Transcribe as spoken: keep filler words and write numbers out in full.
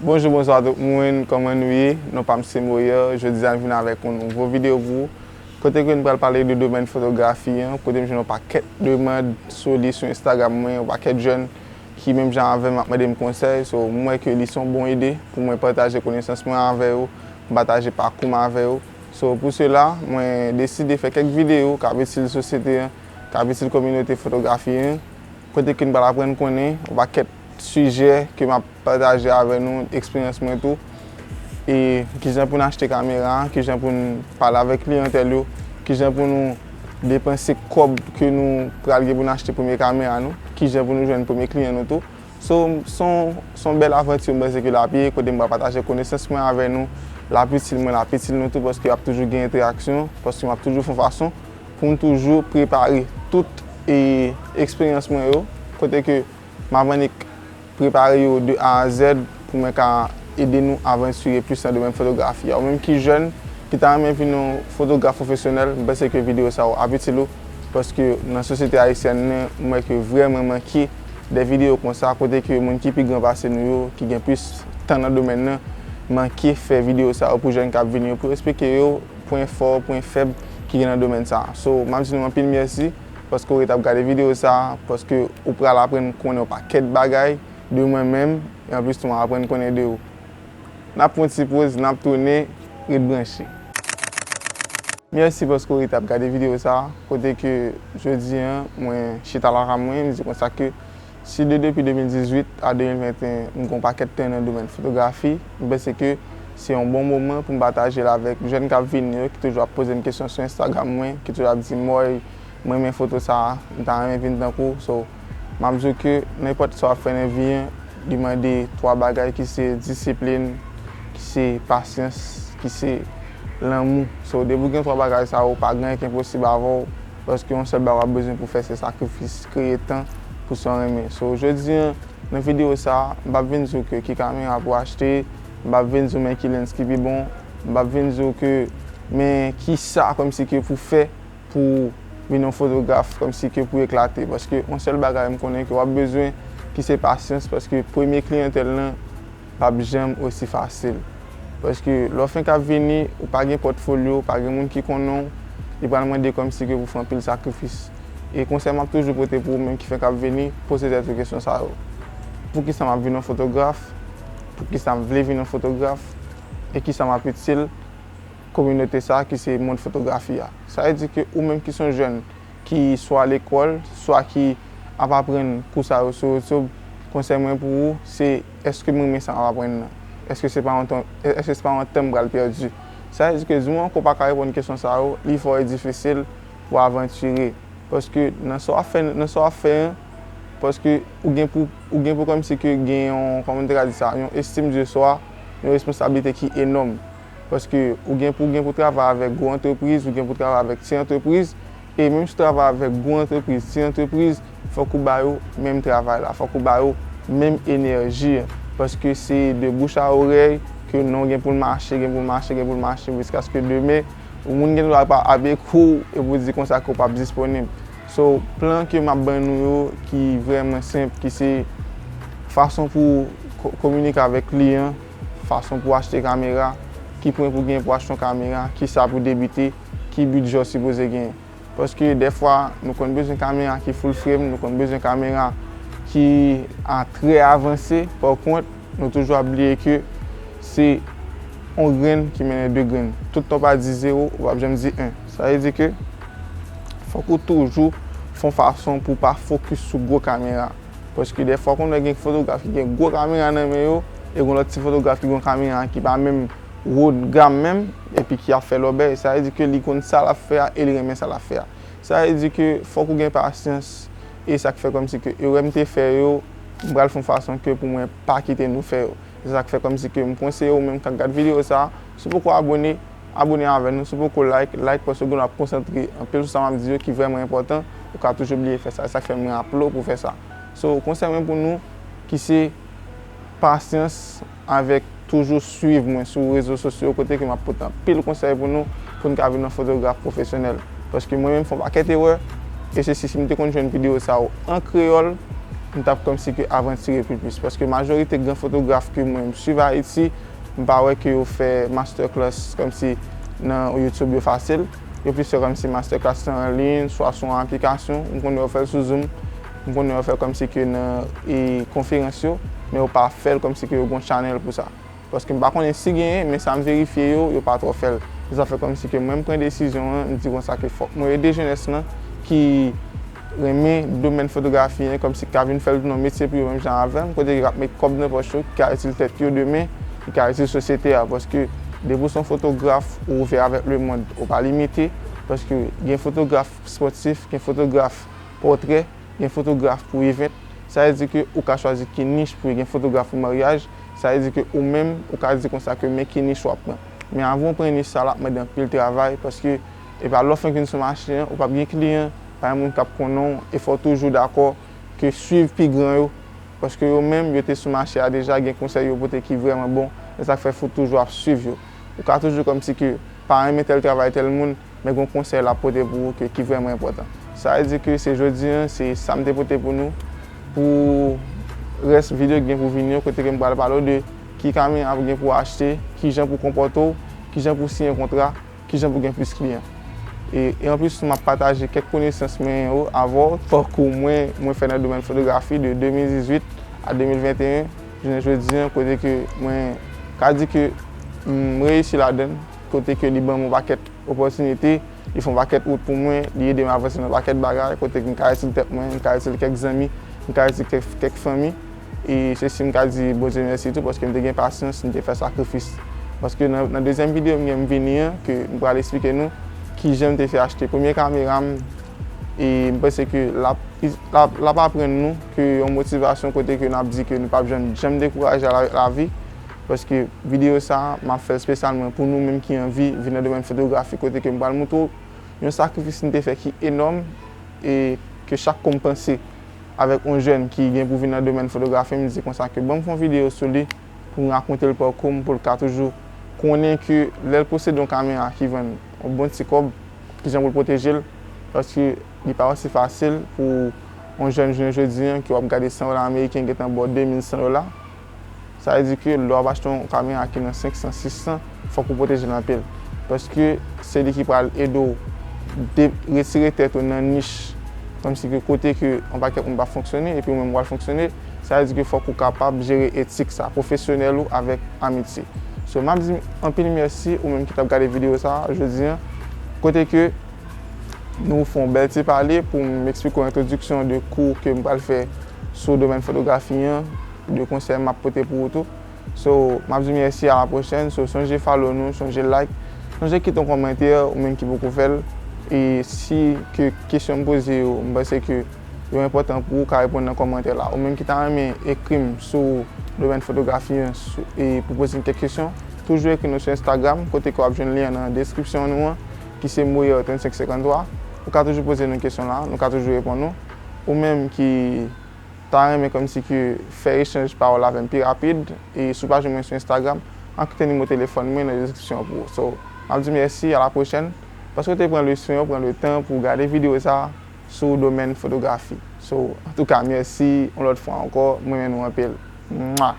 Bonjou, bonswa tout moun, kòman nou ye? Non pa m se Moyer, jodi a m vin avèk yon nouvo videyo pou ou. Kote ke n pral pale de domèn fotografi an, kote m jwenn yon pakèt demann sou li sou Instagram mwen, yon pakèt jèn ki menm jan avè m ap mande m konsèy, so m wè ke li se yon bon ide pou mwen pataje konesans mwen avè yo, m pataje pakou m avè yo. So pou sela, mwen deside fè kèk videyo k ap itil sosyete an, k ap itil kominote fotografi an, kote ke n pral aprann konnen yon pakèt sijè ke m ap pataje avè nou, eksperyans mwen tou. E kijan pou n achte kamera, kijan pou n pale avèk kliyantèl yo, kijan pou nou depanse kòb ke nou pral gen pou n achte premye kamera nou, kijan pou nou jwenn premye kliyan nou tou. So, se yon, se yon bèl avanti m panse ke l ap ye, kote m pral pataje konesans mwen avè nou, l ap itil mwen, l ap itil nou tou, paske ap toujou gen entèraksyon, paske m ap toujou fè yon fason pou m toujou prepare tout e, eksperyans mwen yo, kote ke m ap annik prepare yo de A a Z pou mwen ka ede nou avantire plis nan domèn fotografi a. Ou menm ki jèn, ki ta renmen vin yon fotograf pwofesyonèl, m panse ke videyo sa yo ap itil ou, paske nan sosyete ayisyèn nan, m wè ke vrèman manke de videyo konsa, kote ke moun ki pi gran pase nou yo, ki gen plis tan nan domèn nan, manke fè videyo sa yo pou jèn k ap vini yo, pou eksplike yo pwen fò, pwen fèb ki gen nan domèn sa a. So, m ap di nou anpil mèsi paske w ret ap gade videyo sa a, paske ou pral aprann konnen yon pakèt bagay de mwen menm, e anplis tou m ap aprann konnen de ou. N ap pran yon ti poz, n ap tounen, ret branche. Mèsi paske w ret ap gade videyo sa a, kote ke jodi a, mwen chita lakay mwen, m di konsa ke si de depi de mil dizuit a de mil venteyen, m gen yon pakèt tan nan domèn fotografi, m panse ke se yon bon moman pou m pataje l avèk jèn k ap vini yo, ki toujou ap poze m kesyon sou Instagram mwen, ki toujou ap di, Moy, m renmen foto sa a, m ta renmen vin tankou w. So, m ap di w ke nenpòt sa w ap fè nan vi an, li mande twa bagay ki se disiplin, ki se pasyans, ki se lanmou. So, depi w gen twa bagay sa yo, pa gen anyen ki enposib avè w, paske yon sèl bagay w ap bezwen pou fè se sakrifis, kreye tan pou sa w renmen. So, jodi a, nan videyo sa a, m p ap vin di w ke ki kamera pou w achte, m p ap vin di w men ki lens ki pi bon, m p ap vin di w ke men kisa kòmsi ke pou fè pou w vin yon fotograf kòmsi ke pou eklate. Paske yon sèl bagay m konnen ke w ap bezwen, ki se pasyans, paske premye kliyantèl lan p ap janm osi fasil. Paske lè w fenk ap vini, ou pa gen pòtfolyo, pa gen moun ki konnen w, li pral mande kòmsi ke pou fè anpil sakrifis. E konsèy m ap toujou pote pou ou menm ki fenk ap vini, poze tèt ou kesyon sa yo. Poukisa m ap vin yon fotograf? Poukisa m vle vin yon fotograf? E kisa m ap itil kominote sa a ki se mond fotografi a? Sa vle di ke ou menm ki se yon jèn ki swa lekòl, swa ki ap aprann kou sa yo sou YouTube, konsèy mwen pou ou, se èske m renmen sa m ap aprann nan? Èske se pa yon tan, èske se pa yon tan m pral pèdi? Sa vle di ke di moman ke w pa ka reponn kesyon sa yo, li fò e difisil pou w avantire. Paske nan sa w ap fè, nan sa w ap fè an, paske ou gen pou, ou gen pou kòmsi ke gen yon, kòman m te ka di sa, yon estime de soi, yon responsablite ki enòm. Paske ou gen pou, gen pou travay avèk gwo antrepriz, ou gen pou travay avèk ti antrepriz, e menm si w travay avèk gwo antrepriz, ti antrepriz, fòk ou ba yo menm travay la, fòk ou ba yo menm enèji an. Paske se de bouch a orèy ke non gen pou l mache, gen pou l mache, gen pou l mache, jiskaske demen, yon moun gen dwa pa ap ekri w epi w di konsa ke w p ap disponib. So, plan ke m ap ban nou yo, ki vrèman senp, ki se fason pou w ko-, kominike avèk kliyan, fason pou w achte kamera, ki pwen pou w gen pou w achte yon kamera, kisa pou w debite, ki bidjè w sipoze genyen. Paske dèfwa, nou konn bezwen kamera ki full frame, nou konn bezwen kamera ki a trè avanse. Pa kont, nou toujou ap bliye ke se yon grenn ki mennen de grenn. Tout tan w pa di zewo, ou p ap janm di en. Sa vle di ke fòk ou toujou fè yon fason pou w pa fokis sou gwo kamera. Paske dèfwa, w konn wè gen fotograf ki gen gwo kamera nan men yo, e gen lòt ti fotograf ki gen yon kamera ki pa menm wo de gam menm, epi ki ap fè lòbèy. Sa vle di ke li konn sa l ap fè a e li renmen sa l ap fè a. Sa vle di ke fòk ou gen pasyans, e sa k fè kòmsi ke erè m te fè yo, m pral fè yon fason ke pou mwen pa kite nou fè yo. Se sa k fè kòmsi ke m konseye ou menm k ap gad videyo sa a, si w poko abòne, abòne avè nou, si w poko like, like, paske w ap konsantre anpil sou sa m ap di yo ki vrèman enpòtan, ou ka toujou bliye fè sa. Se sa k fè m raple w pou w fè sa. So, konsèy mwen pou nou, ki se pasyans avèk toujou swiv mwen sou rezo sosyo kote ke m ap pote anpil konsèy pou nou, pou n ka vin yon fotograf pwofesyonèl. Paske mwen menm fè yon pakèt erè, e se si, si m te konn jwenn videyo sa yo an kreyòl, m t ap kòmsi ke avantire pi plis. Paske majorite gran fotograf ke mwen m swiv Ayiti, m pa wè ke yo fè masterclass kòmsi nan YouTube yo fasil. Yo plis fè kòmsi masterclass nan anliy, swa sou yon aplikasyon. M konnen yo fè l sou Zoom. M konnen yo fè l kòmsi ke nan e, konferans yo, men yo pa fè l kòmsi ke yo gen yon channel pou sa. Paske m pa konnen si genyen, men sa m verifye yo, yo pa twò fè l. Se sa fè kòmsi ke mwen m pran desizyon an, m di konsa ke fòk mwen ede jenès lan ki renmen domèn fotografi an, kòmsi ka vin fè l tounen yon metye pou yo menm jan avè m, kote yo ap met kòb nan pòch yo, ki ka itil tèt yo demen, ki ka itil sosyete a. Paske depi w se yon fotograf, ou ouvè avèk lemonn, ou pa limite, paske gen fotograf spòtif, gen fotograf pòtrè, gen fotograf pou event. Sa vle di ke ou ka chwazi ki nich pou gen fotograf pou maryaj. Sa vle di ke ou menm, ou ka di konsa ke men ki nich w ap pran. Men avan w pran nich sa, l ap mande anpil travay, paske e pa lè w fenk vin sou mache an, ou p ap gen kliyan, pa gen moun k ap konnen w, e fò w toujou dakò ke swiv pi gran yo, paske yo menm, yo te sou mache a deja, gen konsèy yo pote ki vrèman bon, e sa k fè fò w toujou ap swiv yo. Ou ka toujou kòmsi ke pa renmen tèl travay tèl moun, men gen yon konsèy l ap pote pou ou ke, ki vrèman enpòtan. Sa vle di ke se jodi an, se sa m te pote pou nou. Pou rès videyo ki gen pou vini yo, kote ke m pral pale w de ki kamera pou gen pou w achte, kijan pou w konpòte w, kijan pou w siyen kontra, kijan pou w gen plis kliyan. E, e anplis tou, m ap pataje kèk konesans mwen yo avè w, tankou mwen, mwen fè nan domèn fotografi de de mil dizuit a de mil venteyen, jounen jodi an, kote ke mwen ka di ke m reyisi ladan l, kote ke li ban m yon pakèt opòtinite, li fè yon pakèt wout pou mwen, li ede m avanse nan yon pakèt bagay, kote ke m ka itil tèt mwen, m ka itil kèk zanmi, m ka itil kèk, kèk fanmi. E se si m ka di Bondye mèsi tou, paske m te gen pasyans, m te fè sakrifis. Paske nan, nan dezyèm videyo m gen m vini an, ke m pral eksplike nou kijan m te fè achte premye kamera m, e m panse ke l ap, l ap, l ap aprann nou ke yon motivasyon kote ke n ap di ke nou p ap janm, janm dekouraje avèk lavi, paske videyo sa a, m ap fè l espesyalman pou nou menm ki anvi vin nan domèn fotografi, kote ke m pral montre w yon sakrifis m te fè ki enòm, e ke chak kou m panse avèk yon jèn ki gen pou vin nan domèn fotografi, m di konsa ke ban m fè yon videyo sou li, pou m rakonte l pakou m, pou l ka toujou konnen ke lè l posede yon kamera ki vann yon bon ti kòb, kijan pou l pwoteje l, paske li pa osi fasil pou yon jèn jounen jodi an ke w ap gade san dola ameriken gentan ba w de mil san dola. Sa vle di ke lè w ap achte yon kamera ki nan senk san, sis san, fòk ou pwoteje l anpil. Paske se li ki pral ede w de-, retire tèt ou nan nich, kòmsi ke kote ke yon pakèt moun pa fonksyone, epi ou menm w al fonksyone, sa vle di ke fòk ou kapab jere etik sa, pwofesyonèl ou avèk amitye. So, m ap di anpil mèsi ou menm ki t ap gade videyo sa a jodi an, kote ke nou fè yon bèl ti pale pou m eksplike w entwodiksyon de kou ke m pral fè sou domèn fotografi an, de konsèy m ap pote pou ou tou. So, m ap di w mèsi, a la pwochèn. So, sonje follow nou, sonje like, sonje kite yon kòmantè, ou menm ki poko fè l. E si ke kesyon m poze yo, m panse ke yo enpòtan pou ou, ka reponn nan kòmantè la. Ou menm ki ta renmen ekri m sou domèn fotografi an, sou, e pou poze m kèk kesyon, toujou ekri nou sou Instagram, kote ke w ap jwenn lyen an nan deskripsyon nou an, ki se Moyer trannsenk senkanntwa. Ou ka toujou poze nou kesyon la, nou ka toujou reponn ou. Ou menm ki ta renmen kòmsi ke fè echanj pawòl avè m pi rapid, e si w pa jwenn mwen sou Instagram, ann kite nimewo telefòn mwen nan deskripsyon an pou ou. So, m ap di w mèsi, a la pwochèn, paske w te pran leson an, pran letan pou w gade videyo sa a sou domèn fotografi. So, antouka, mèsi, yon lòt fwa ankò, m renmen nou anpil. Mwa!